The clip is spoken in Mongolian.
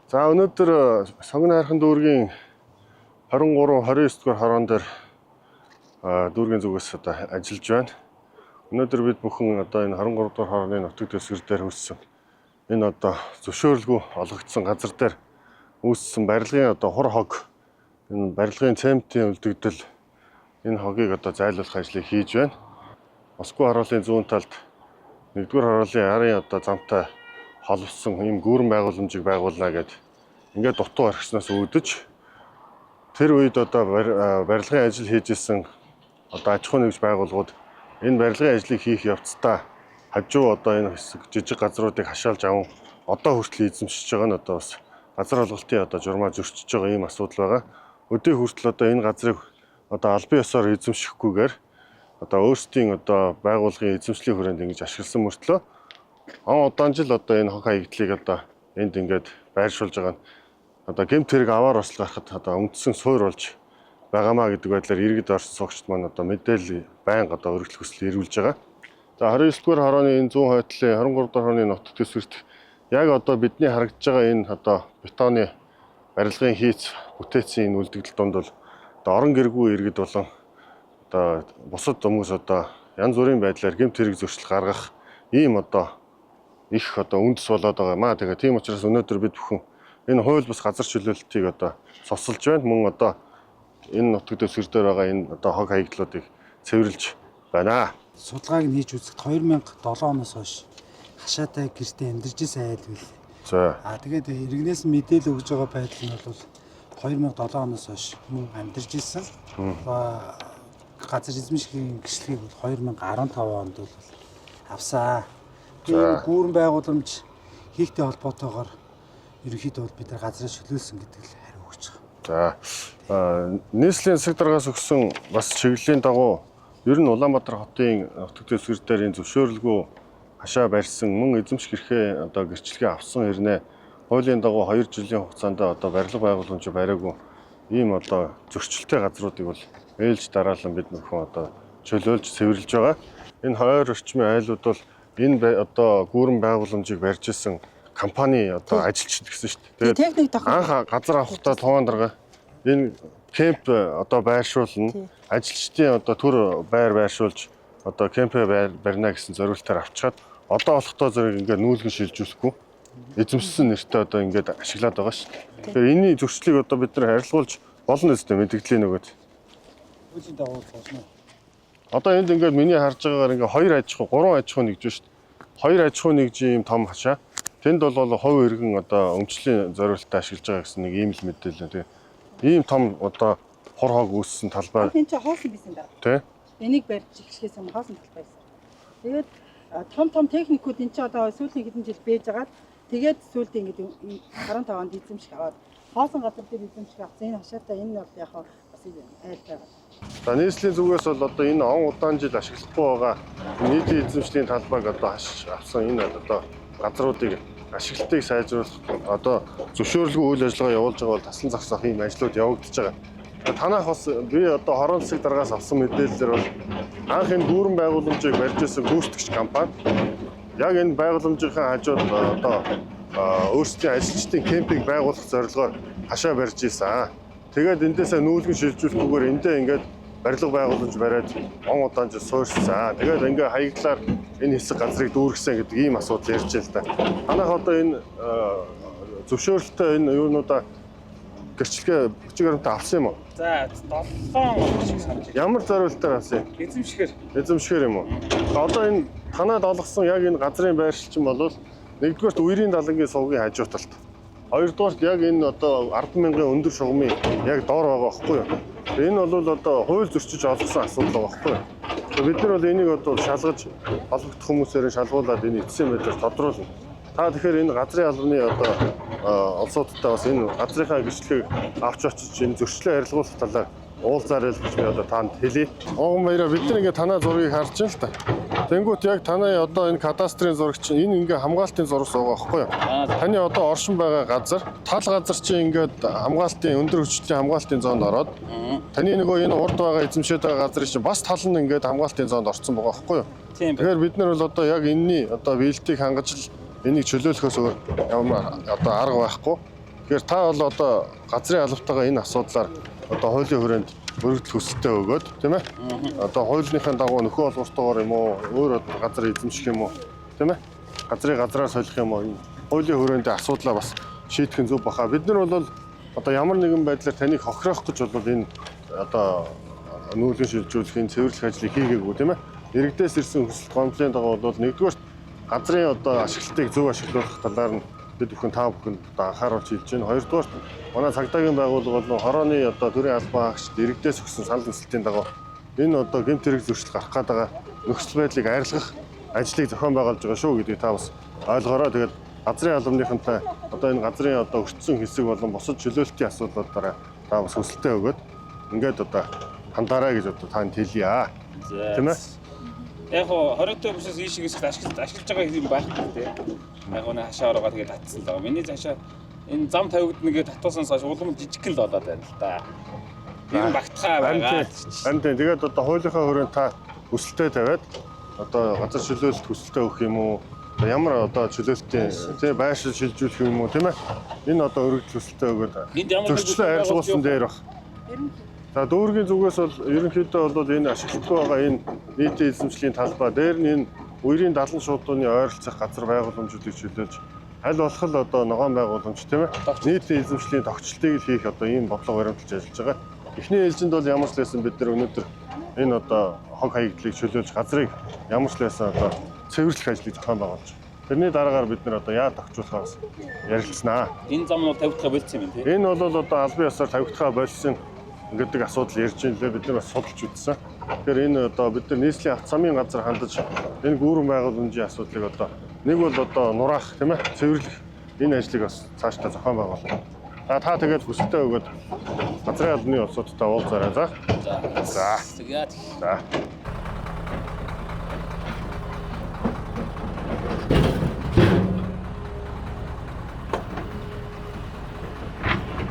За, өнөөдөр Сонгино хайрхан дүүргийн 23 29 дугаар хороон дээр дүүргийн зүгээс одоо ажиллаж байна. Өнөөдөр бид бүхэн одоо энэ 23 дугаар хорооны нутаг дэвсгэр дээр үүссэн энэ одоо зөвшөөрлгүй олгогдсон газар дээр үүссэн барилгын одоо хур хог, энэ барилгын цементийн үлдэгдэл, энэ хогийг одоо зайлуулах ажлыг хийж байна. Москва хорооллын зүүн талд 1-р хорооллын арын одоо замтай холбосон ийм гүүрэн байгууламжийг байгуулна гэд ингээд дутуу орхисноос үүдэж, тэр үед одоо барилгын ажил хийж исэн одоо аж ахуйн нэгж байгууллагууд энэ барилгын ажлыг хийх явцдаа хажуу одоо энэ хэсэг жижиг газруудыг хашаалж аван одоо хүртэл эзэмшиж байгаа нь одоо бас газар олголтын одоо журмаа зөрчиж байгаа ийм асуудал байгаа. Өдий хүртэл одоо энэ газрыг одоо албан ёсоор эзэмшихгүйгээр одоо өөрсдийн одоо байгууллагын эзэмшлийн хүрээнд ингэж ашигласан мөртлөө он удаан жил одоо энэ хог хаягдлыг одоо энд ингээд байршуулж байгаа нь одоо гэмт хэрэг аваар осол гарахад одоо үндсэн суурь болж байгаамаа гэдэг байдлаар иргэд орсон суугчид маань одоо мэдээлэл байнга одоо өргөдөл хүсэл эргүүлж байгаа. За, 29 дугаар хорооны энэ зүүн хойдлын 23 дугаар хорооны нутаг дэвсгэрт яг одоо бидний харагдж байгаа энэ одоо бетоны барилгын хийц бүтээцийн энэ үлдэгдэл дунд бол одоо орон гэргүй иргэд болон одоо бусад хүмүүс одоо янз бүрийн байдлаар гэмт хэрэг зөрчил гаргах ийм одоо их одоо үндэс болоод байгаа юм аа. Тэгээ тийм учраас өнөөдөр бид бүхэн энэ хууль бус газар чөлөөлтийг одоо цосолж байна. Мөн одоо энэ нутаг дэвсгэр дээр байгаа энэ одоо хог хаягдлуудыг цэвэрлж байна. Судалгааг нь хийж үзэхэд 2007 оноос хойш хашаатай гэртээ амьдарч исэн айл байл. Аа, тэгээд иргэнээс мэдээлэл өгж байгаа байдал нь бол 2007 оноос хойш мөн амьдарч исэн. Аа, газар эзэмшлийн гэрчлэгийг бол 2015 онд бол авсан. Тэгээд гүүрэн байгууламж хийхтэй холбоотойгоор ерөнхийдөө бол бид нар газраа чөлөөлсөн гэдэг л хариу өгч байгаа. За, нийслэлийн засаг даргаас өгсөн бас чиглэлийн дагуу ер нь Улаанбаатар хотын нутаг дэвсгэр дээр энэ зөвшөөрлгүй хашаа барьсан, мөн эзэмших эрхээ одоо гэрчлэгээ авсан хэрнээ хуулийн дагуу 2 жилийн хугацаанд одоо барилга байгууламж бариагүй ийм одоо зөрчилтэй газруудыг бол ээлж дараалан бид нөхөн одоо чөлөөлж цэвэрлж байгаа. Энэ хойр орчмын айлууд бол энэ одоо гүүрэн байгууламжийг барьж исэн компани одоо ажилчид гэсэн шүү дээ. Тэгээд техник тохиол Анх газар авахдаа туваан дарга энэ кемп одоо байршуулна. Ажилчдын одоо төр байр байршуулж одоо кемпээ барина гэсэн зориултаар авчгаад одоо болохдоо зэрэг ингээд нүүлгэн шилжүүлэхгүй эзэмшсэн нэртэй одоо ингээд ашиглаад байгаа шүү дээ. Тэгэхээр энэний зөрчлийг одоо бид нар харилцуулж болно үстэй мэдгэдлийн нөгөөд. Хуулийн дагуу болно. Одоо энд ингээд миний харж байгаагаар ингээд хоёр аж ахуй, гурван аж ахуй нэгж шүү дээ. Хоёр аж ахуй нэгж ийм том хашаа. Тэнд бол хувь иргэн одоо өмчлийн зориултад ашиглаж байгаа гэсэн нэг ийм л мэдээлэл. Тэгээ ийм том одоо хур хог үүссэн талбай. Энэ чинь хоосон бисэн даа. Тий. Энийг барьж эхлэхээс өмнө хоосон талбай байсан. Тэгээд том том техникүүд энэ чинь одоо сүүлийн хэдэн жил бэж агаад, тэгээд сүүлд ингээд 15 онд эзэмших аваад хоосон газар дээр эзэмших авсан. Энэ хашаатай энэ бол яг бас айл байгаа. За, нийслэлийн зүгээс бол одоо энэ он удаан жил ашиглахгүй байгаа нийтийн эзэмшлийн талбайг одоо хашиж авсан энэ одоо газруудыг ашиглалтыг сайжруулах одоо зөвшөөрлгүй үйл ажиллагаа явуулж байгаа бол таслан зогсоох ийм ажлууд явагдаж байгаа. Танах бас би одоо хорон засаг даргаас авсан мэдээлэлээр бол анх энэ гүүрэн байгууламжийг барьж исэн гүйцэтгэгч компани яг энэ байгууламжийнхаа хажууд одоо өөрсдийн ажилчдын кемпийг байгуулах зорилгоор хашаа барьж исэн. Тэгээд эндээсээ нүүлгэн шилжүүлэхгүйгээр эндээ ингээд барилга байгууламж бариад он удаан жил суурьшсан. Тэгээд ингээ хаягдлаар энэ хэсэг газрыг дүүргэсэн гэдэг ийм асуудал ярьж байна л да. Танах одоо энэ зөвшөөрөлтөй энэ юунуудаа гэрчлэгээ бичиг баримтаа авсан юм уу? За, 7 он шиг санаж байна. Ямар зориултаар авсан юм? Эзэмшихээр. Эзэмшихээр юм уу? Одоо энэ танад олгосон яг энэ газрын байршил чинь бол нэгдүгээрт үерийн далангийн сувгийн хажуу талд. Хоёрдугаарт яг энэ одоо 10 мянган өндөр шугамын яг доор байгаа байхгүй юу? Энэ бол одоо хууль зөрчиж олгосон асуудал байгаа байхгүй юу? Тэгээ бид нар бол энийг одоо шалгаж, холбогдох хүмүүсээр шалгуулад энэ эцсийн байдлаар тодруулна. Та тэгэхээр энэ газрын албаны одоо улсуудтай бас энэ газрынхаа гэрчлэгийг авч очиж энэ зөрчлөө арилгуулах талаар уулзаарай л гэж би одоо танд хэлье. Оогон баяраа, бид нар ингээ танаа зургийг харж байна л та. Тэнгүүт яг танай одоо энэ кадастрын зураг чинь энэ ингээ хамгаалтын зураг байгаа байхгүй юу? Таны одоо оршин байгаа газар, тал газар чинь ингээд хамгаалтын өндөр хүчтэй хамгаалтын зоонд ороод, таны нөгөө энэ урд байгаа эзэмшээд байгаа газрын чинь бас тал нь ингээд хамгаалтын зоонд орсон байгаа байхгүй юу? Тийм байна. Тэгэхээр бид нар бол одоо яг энэний одоо биелтийг хангаж л энийг чөлөөлөхөөс өөр ямар одоо арга байхгүй. Тэгэхээр та бол одоо газрын албатайгаа энэ асуудлаар одоо хуулийн хүрээнд өргөдөл хүсэлтээ өгөөд, тийм ээ? Одоо хуулийнхаа дагуу нөхөө олгортойгоор юм уу, өөр одоо газар эзэмших юм уу, тийм ээ? Газрыг газраар солих юм уу? Энэ хуулийн хүрээнд асуудлаа бас шийдэх нь зөв баха. Бид нар бол одоо ямар нэгэн байдлаар таныг хохироох гэж бол энэ одоо нүүлгэн шилжүүлэхийн цэвэрлэх ажлыг хийгээгүй, тийм ээ? Иргэдээс ирсэн хүсэлт гомдлын дагуу бол нэгдүгээр газрын одоо ашиглалтыг зөв ашиглуулах талаар нь бид бүхэн та бүхэнд одоо анхааруулж хэлж байна. Хоёрдугаар манай цагдаагийн байгууллага болон хорооны одоо төрийн албан хаагчид иргэдээс өгсөн санал хүсэлтийн дагуу энэ одоо гэмт хэрэг зөрчил гарах гээд байгаа нөхцөл байдлыг арилгах ажлыг зохион байгуулж байгаа шүү гэдгийг та бас ойлгоорой. Тэгээд газрын албаныхантай одоо энэ газрын одоо өртсөн хэсэг болон бусад чөлөөлтийн асуудлуудаараа та бас хүсэлтээ өгөөд ингээд одоо хандаарай гэж одоо танд хэлье. За. Тийм ээ? Яг хоо 20-той бүсээс ийш хэсэгт ашиглаж байгаа юм байхгүй тий. Яг гоо хашаа ороогоо тэгээд татсан л байгаа. Миний хашаа энэ зам тавигдана гэж татуулсан хойш улам жижигхэн л болоод байна л да. Ер нь багтхаа байгаа. Харин тийм. Тэгээд одоо хуулийнхаа хүрээнд та хүсэлтээ тавиад одоо газар чөлөөлөлт хүсэлтээ өгөх юм уу? Одоо ямар одоо чөлөөлтийн тий байршил шилжүүлэх юм уу, тийм ээ? Энэ одоо өргөдөл хүсэлтээ өгөөд Энд ямар нэгэн зөрчлөө арилгуулсан дээр баг. За, дүүргийн зүгээс бол ерөнхийдөө бол энэ ашиглалтгүй байгаа энэ нийтийн эзэмшлийн талбай дээр нь энэ үерийн 70 шуудууны ойролцох газар байгууламжуудыг чөлөөлж аль болох л одоо ногоон байгууламж, тийм ээ, нийтийн эзэмшлийн тогтчлтыг л хийх одоо ийм бодлого баримталж ажиллаж байгаа. Эхний ээлжинд бол ямар ч байсан бид нар өнөөдөр энэ одоо хог хаягдлыг чөлөөлж газрыг ямар ч байсан одоо цэвэрлэх ажлыг зохион байгуулж тэрний дараагаар бид нар одоо яа тогтчуулахаа бас ярилцсанаа. Энэ зам нь тавигдахаа болцсон юм тий. Энэ бол одоо албан ёсоор тавигдахаа болсон гэдэг асуудал ярьж байна лээ. Бид нар бас судалж үзсэн. Тэгэхээр энэ одоо бид нар нийслэлийн авто замын газар хандаж энэ гүүрэн байгууламжийн асуудлыг одоо нэг бол одоо нураах, тийм ээ, цэвэрлэх энэ ажлыг бас цаашдаа зохион байгуулна. За, та тэгээд хүсэлтээ өгөөд газрын албаны улсуудтай уулзаарай, за. За. За. Тэгээд За.